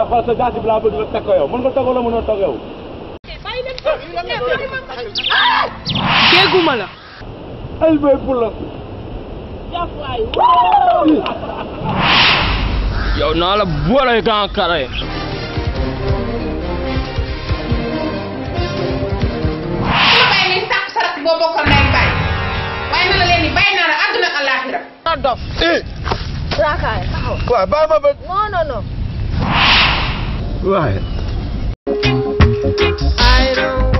xool sa jaasi bi laa bëgg nga teg ko yow mën nga toog wala mënoo toog yow. dégguma la. ay bay pula. yow naa la boole gan kare. boo bokkal nay bay waaye na la leen ni bay naa la àdduna ak àllaaxira na dof raakaay taxaw waaw bàyyi ma ba non waaye I don't